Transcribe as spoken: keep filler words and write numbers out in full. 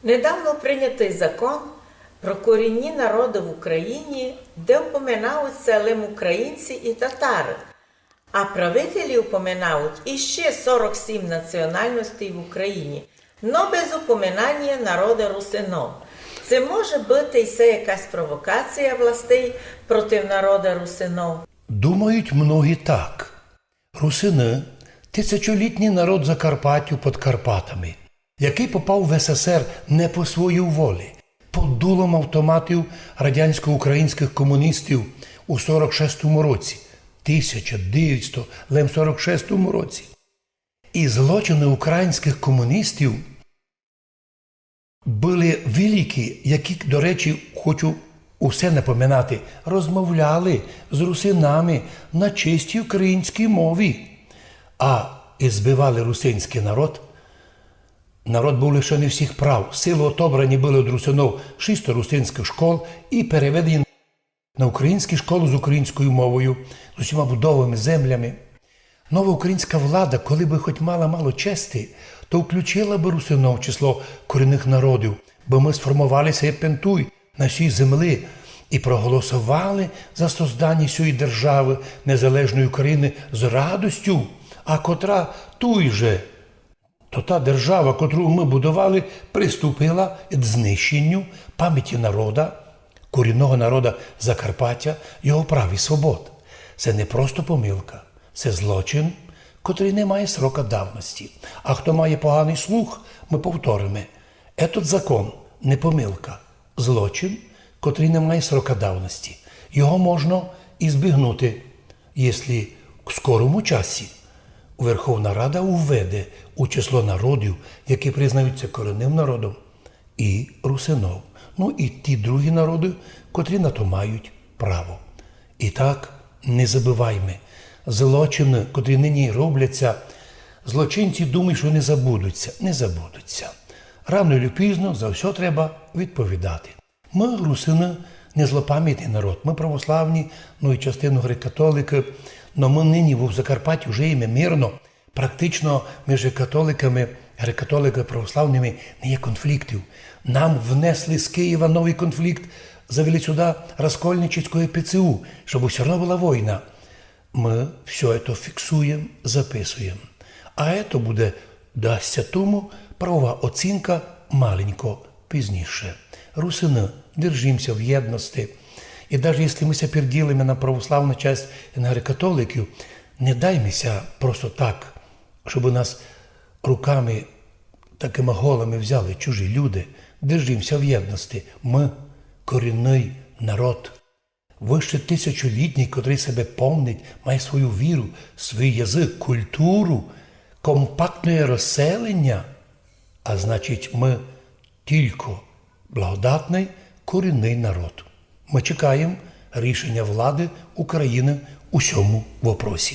Недавно прийнятый закон про корінні народы в Україні, де впоминають ся лем українці і татары, а правителі впоминають іщи сорок сім національностей в Україні, но без упоминання народа русинов. Ци може быти й се якась провокація властей проти народа русинов? Думають многі так. Русины — тисячолітній народ Закарпаттю під Карпатами, якый попав в СССР не по своїй волі, під дулом автоматів радянсько-українськых комуністів у сорок шестому році, тисяча девятсто лем сорок шестому році. І злочины українськых комуністів были великі, які, до речі, хочу усе напоминати, розмовляли з русинами на чистій українській мові, а і збивали русинськый народ. Народ быв лишеный всіх прав. Силу отобрані были од русинов шість русинськых школ і переведені на українські школы з українською мовою, з усіма будовами, землями. Нова українська влада, коли бы хоть мала мало чести, то включила бы русинов в число корінных народів, бо мы сформовали ся як пентуй на сій землі і проголосовали за созданя сьої державы, незалежної Україны з радостю, а котра туй же то та держава, котру мы будовали, приступила к знищенню памяти народа, корінного народа Закарпаття, його прав і свобод. Се не просто помилка, се злочин, котрый не має срока давности. А хто має поганый слух, мы повториме. Етот закон не помилка, злочин, котрый не має срока давности. Його можна ізбігнути, єсли в скорому часі Верховна Рада уведе у число народів, які признаються корінным народом, і русинов, ну і ті другі народы, котрі на то мають право. І так, не забывайме, злочины, котрі нині робляться, злочинці думають, што не забудуться. Не забудуться. Рано или пізно за всьо треба відповідати. Мы, русины, не злопамятный народ, мы православні, ну і частину греко-католикы, но мы нині в Закарпатті жиєме мирно. Практично межи католиками, греко-католиками, православными не є конфліктів. Нам внесли з Києва новый конфлікт, завели сюда раскольничеськоє ПЦУ, щоб всьо одно была война. Мы всьо ето фіксуєме, записуєме. А ето буде, дасть ся тому правова оцінка маленько пізніше. Русины, держим ся в єдности. І даже єсли мы ся переділиме на православну часть і на греко-католиків, не дайме ся просто так, щоб нас руками такыма голыми взяли чужі люди. Держим ся в єдности. Мы корінный народ. Выше тисячолітній, котрый себе помнить, має свою віру, свій язык, культуру, компактне розселеня. А значить, мы тілько благодатный, корінный народ. Мы чекаєме рішеня влады Україны у сьому вопросі.